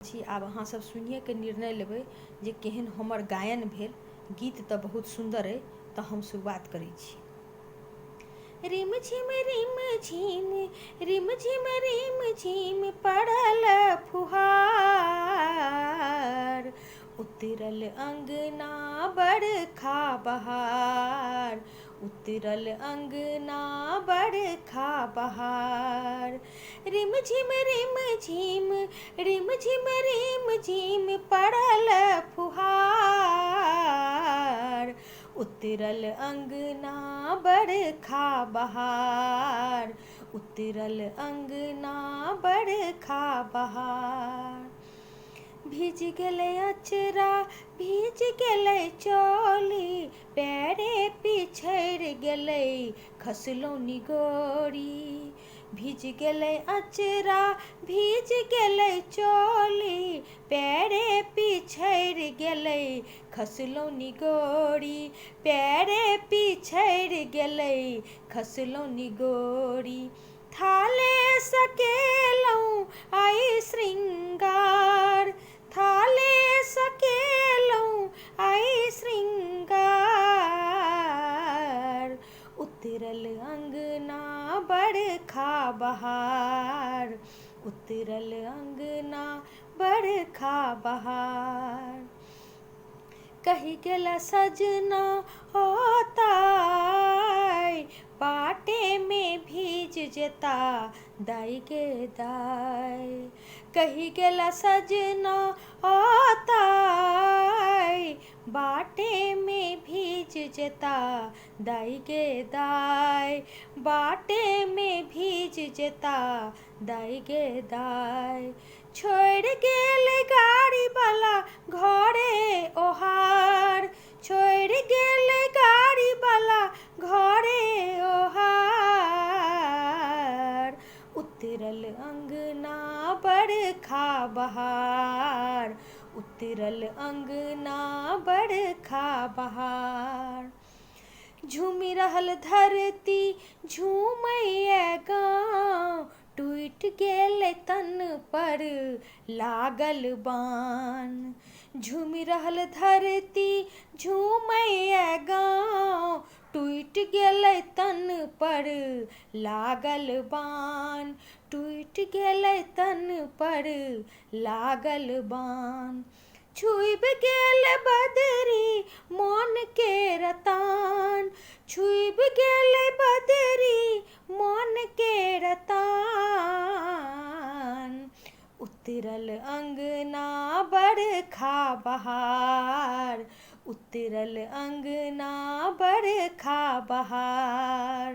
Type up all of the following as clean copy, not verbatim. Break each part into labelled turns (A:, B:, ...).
A: छी। आब अहाँसभ सुनिएके निर्णय लेबै जे केहन हमर गायन भेल। गीत तऽ बहुत सुन्दर अइ, तऽ हम शुरुआत करै छी। रिम झिम रिम झिम रिम झिम रिम झिम पड़ल फुहार, उतरल अङ्गना बरखा बहार, उतरल अङ्गना बरखा बहार। रिम झिम रिम झिम रिम झिम रिम झिम पड़ल फुहार, उतरल अङ्गना बरखा बहार, उतरल अङ्गना बरखा बहार। भीज गेलै अचरा, भीज गेलै चोली, पैरे पिछड़ि गेलै खसलहुँ निगोरी। भीज गेलै अचरा, भीज गेलै चोली, पैरे पिछड़ि गेलै खसलहुँ निगोरी, पैरे पिछड़ि गेलै खसलहुँ निगोरी। थाले सकेलहुँ आइ श्रृंगार, थाले सकेलहुँ आइ श्रृंगार, उतरल अङ्गना बरखा बहार, उतरल अङ्गना बरखा बहार। कहि गेला सजना होताय, बाटे में भीज जेता दाई गे दाई। कहि गेला सजना होताय, बाटे में भीज जेता दाई गे दाई, बाटे में भीज जेता दाई गे दाई। छोड़ि गेल गाड़ी वाला घरे ओहार, छोड़ि गेल गाड़ी वाला घरे ओहार, उतरल अङ्गना बरखा बहार, उतरल अङ्गना बरखा बहार। झूमि रहल धरती झूमैया गाँव, टूटि गेलै तन पर लागल बान। झूमि रहल धरती झूमैया गाँव, टूटि गेलै तन पर लागल बान, टूटि गेलै तन पर लागल बान। छुबि गेल बदरी मोन के रतान, छुबि गेल बदरी मोन के रतान, उतरल अङ्गना बरखा बहार, उतरल अङ्गना बरखा बहार।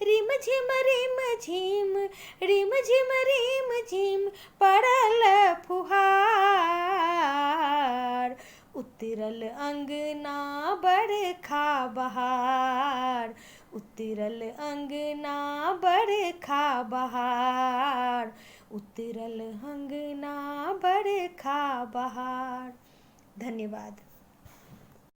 A: रिम झिम रिम झिम रिम झिम रिम झिम पड़ल फुहार, उतरल अङ्गना बरखा बहार, उतरल अङ्गना बरखा बहार, उतरल अङ्गना बरखा बहार। धन्यवाद।